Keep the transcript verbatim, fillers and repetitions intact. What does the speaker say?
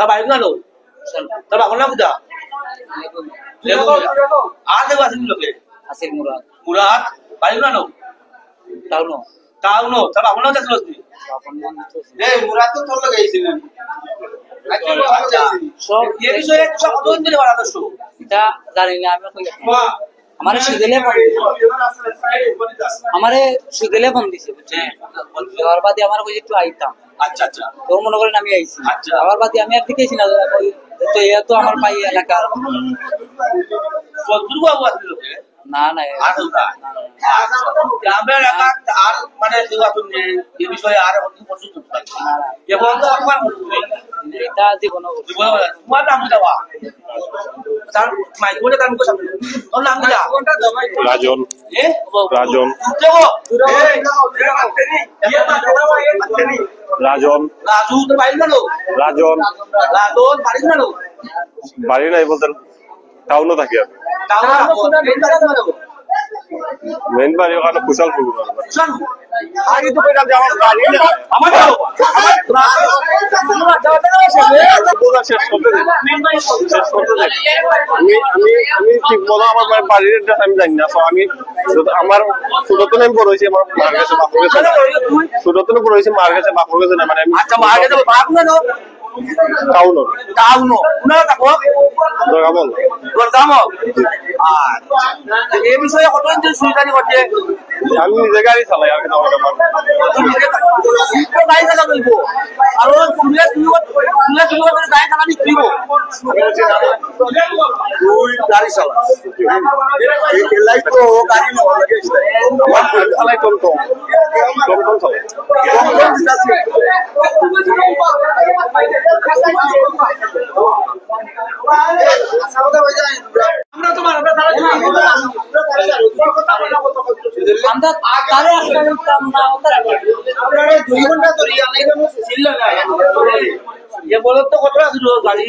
তা বাড়ি না লো? তা বাবা না কোথা? লেবু মিয়া। আর কেউ আছেন লোকে? আসিল মুরাদ। মুরাদ, বাড়ি না লো? টাউনো। টাউনো, তা বাবা না কোথা ছিল? এই মুরাদ তো তোর লোকে আইছিল। আচ্ছা, সব এ বিষয়ে একটু কথা বলতে পারা দর্শক। এটা জানি না, আমি কই না। আমারে সুদেলে ফোন, আমারে সুদেলে ফোন দিছে, বুঝছেন? দেওয়ার বাদে আমার কইছে একটু আইতাম। আচ্ছা, আচ্ছা। তো মনে করেন আমি আইছি। আচ্ছা। আবার বাদে আমি আর দিকেছি না, ওই তো এ তো আমার ভাই এলাকার। সদরু বাবু আসলে লোকে? না, না, এ- আসল না। গ্রামের এলাকার আর মানে কেউ আসুন নেই, এ বিষয়ে আর এখন পর্যন্ত না, না। এ বন্ধ একবার বলুন। এটা জীবনে বলছি। জীবনে বলছি। তোমার নাম কি বাবা? তার মাইক বলে তার মুখে সামনে। ওর নাম কি? রাজন। এ? রাজন। উঠে গো। এই, এ মারতে নি, এ মারতে নি। রাজন। রাজু, তোর বাড়ি না লো? রাজন। রাজন, বাড়ি না লো? বাড়ি নাই বলতে টাউনো থাকি আমি। টাউনো থাকো, মেইন বাড়ি না লো? মেইন বাড়ি ওখানে কুশালপুর। চল। আগে তো কইলাম যে আমার বাড়ি না। আমার তো, আমার বোঝা শেষ করতে দে। শেষ করতে দে। আমি, আমি, আমি ঠিক মতো আমার বাড়ির address আমি জানি না। তো আমি যত, আমার ছোট তো আমি বড় হয়েছি আমার মার কাছে, বাপের কাছে না। ছোট তো বড় হয়েছি মার কাছে, বাপের কাছে না। মানে আমি আচ্ছা, মার কাছে বাপ না, না? টাউনো। টাউনো। কোথায় থাকো? দরগামল। দরগামল? আর এ বিষয়ে কতদিন ধরে সুলতানি করছে? আমি নিজে গাড়ি চালাই, আর কি আমার ব্যাপার। তুমি নিজে তো গাড়ি চালা বলবো। আর ও শুনলে শুরু করতে, শুনলে শুরু করতে গাড়ি চালানি দিব। আমি হচ্ছে দাদা, দুই গাড়ি চালা। এই, এই লাইট তো ও গাড়ি না, ও লাগে। আমার গাড়ি চালাই টমটম। টমটম চালাই। আমরা তো মারা, আমরা তারা যদি আমরা তারে আসলে কাম না হতে আপনারা দুই ঘন্টা ধরে আনাই চিল্লা না। এ বলে তো কত আছে গাড়ি?